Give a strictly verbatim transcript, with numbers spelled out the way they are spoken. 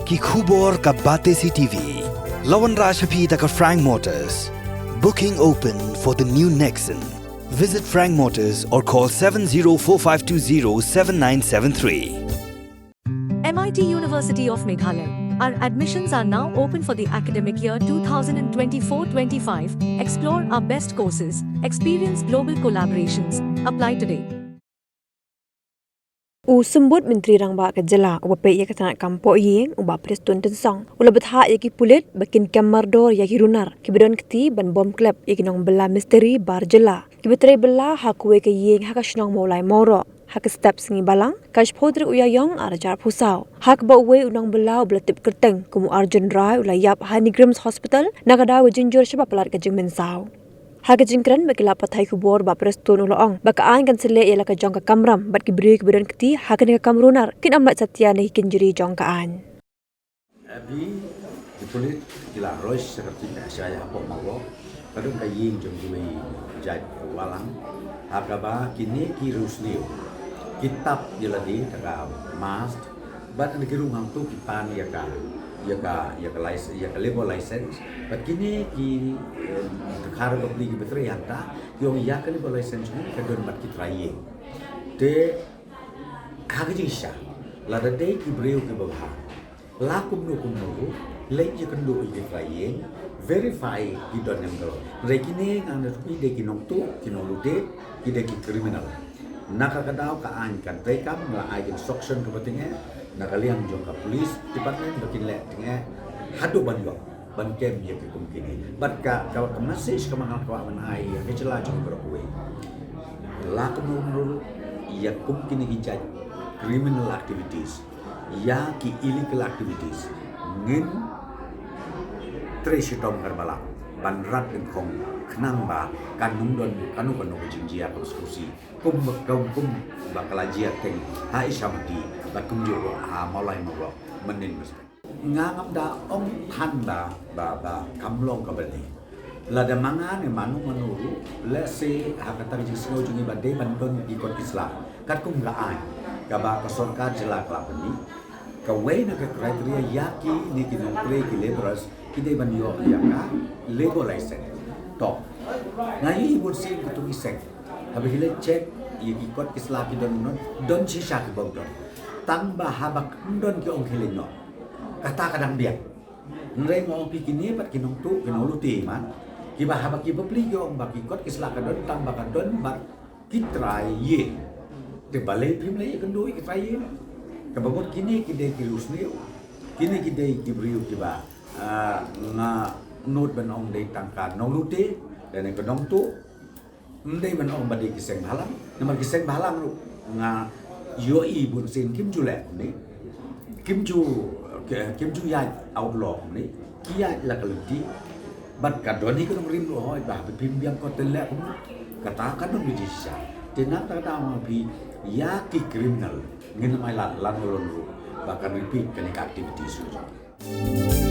Ki khubor ka Batesi T V. La wanrah sha phi da ka Frank Motors. Booking open for the new Nexon. Visit Frank Motors or call seven zero four five two zero seven nine seven three. M I T University of Meghalaya. Our admissions are now open for the academic year twenty twenty-four twenty-five. Explore our best courses, experience global collaborations. Apply today. U Symbud Myntri Rangbah ka Jylla uba peit ïa ka tnat kam pohïing, u Bah Prestone Tynsong, u la bthah ïa ki pulit ba kin kem mardor ïa ki runar kiba don kti ban bom klep ïa ki nongbylla mistri bar jylla kiba trei bylla ha kawei ka ïing ha ka shnong Mawlai Mawroh ha ka step Sngi Balang, ka shiphew tarik u Ïaïong arhajar arphew saw, ha kaba uwei u nongbylla uba la tip kyrteng kum u Arjun Rai u la ïap ha NEIGRIHMS Hospital na ka daw ka jingjur shaba palat ka jingmynsaw. Ha ka jingkren bad ki lad pathai khubor, Bah Prestone u la ong ba ka aiñ kan sa leh ïa la ka jong ka kamram bad ki briew kiba don kti ha kane ka kam runar kin ym lait satia na ki kynjri jong ka aiñ. Abhi, ki pulit ki la rush sha ka ktien Asia hapoh Mawroh, ka don ka ïing jong kiwei jait Walang, ha kaba kine ki riewsniew ki tap ïa lade da ka mask, bad na ki rung hangto ki pan ïa ka, ïa ka, ïa ka lic-, ïa ka labour license. Bad kine ki, eh, dkhar bapli kiba trei hangta, ki ong ïa ka labour license ne ka don bad ki trai ïing. Te ha ka jingshisha, lada dei ki briew kiba bha, la kumno kumno ruh, leit ïakynduh ïa ki trai ïing, verify ki don ne em ka long. Hynrei kine nga ngeit ba ki dei ki nongtuh, ki nonglute, ki dei ki criminal. Na ka, ka daw ka aiñ kan treikam, la ai instruction kaba tyngeh na ka liang jong ka police department ba kin leh tyngeh haduh ban ïoh, ban kem ïa ki kum kine. Bad ka, ka, ka message kaba nga kwah ban ai ïa ka jylla jong baroh kawei, la kumno kumno ruh, ïa kum kine ki jait criminal activities, ïa ki illegal activities, ngin trei shitom kyrpang ban rat dyngkhong khnang ba kan ym don kano kano ka jingjia kaba sngewsih kum, kum, kum ba ka la jia teng ha Ishamati bad kumjuh ruh ha Mawlai Mawroh mynnin mynstep. Nga ngam da ong than ba, ba, ba kam long kaba dei. Lada ma nga ne mano mano ruh, let's say, ha kata ka jingsngew jong ngi ba dei ban don ki kot ki sla, katkum ka aiñ kaba ka sorkar jylla ka la pynmih, kawei na ka criteria ïa kine ki nongtrei, ki labourers, ki dei ban ïoh ïa ka labour license. To, nga ïohi bunsien katto ki seng, haba ki leit check ïa ki kot ki sla ki don, don shisha kiba don. Tang ba haba ym don ki ong khie leit noh. Kata ka dang biang. Hynrei nga ong phi, kine pat ki nongtuh, ki nonglute, man, kiba haba ki bapli ki ong ba ki kot ki sla ka don, tang ba ka don bad ki trai ïing. Te balei phim leit ïakynduh ïa ki trai ïing? Kaba mut kine ki dei ki riewsniew, kine ki dei ki briew kiba, ah, nga nud ban ong dei tang ka nonglute lane ka nongtuh. Ym dei ban ong ba dei ki seng bhalang, namar ki seng bhalang ruh nga ïohi bunsien kim ju leh kumne, kim ju, ki-, kim ju ïaid outlaw kumne, ki ïaid la ka lynti. Bad ka don hi ka nongrim ruh, hooid, ba haba phim biang kot te leh kumno, kata ka don ka jingshisha. Te na kata ka daw nga ong phi, ïa ki criminal ngin ym ailad lano lano ruh ba kan repeat kane ka activities ruh jong ki.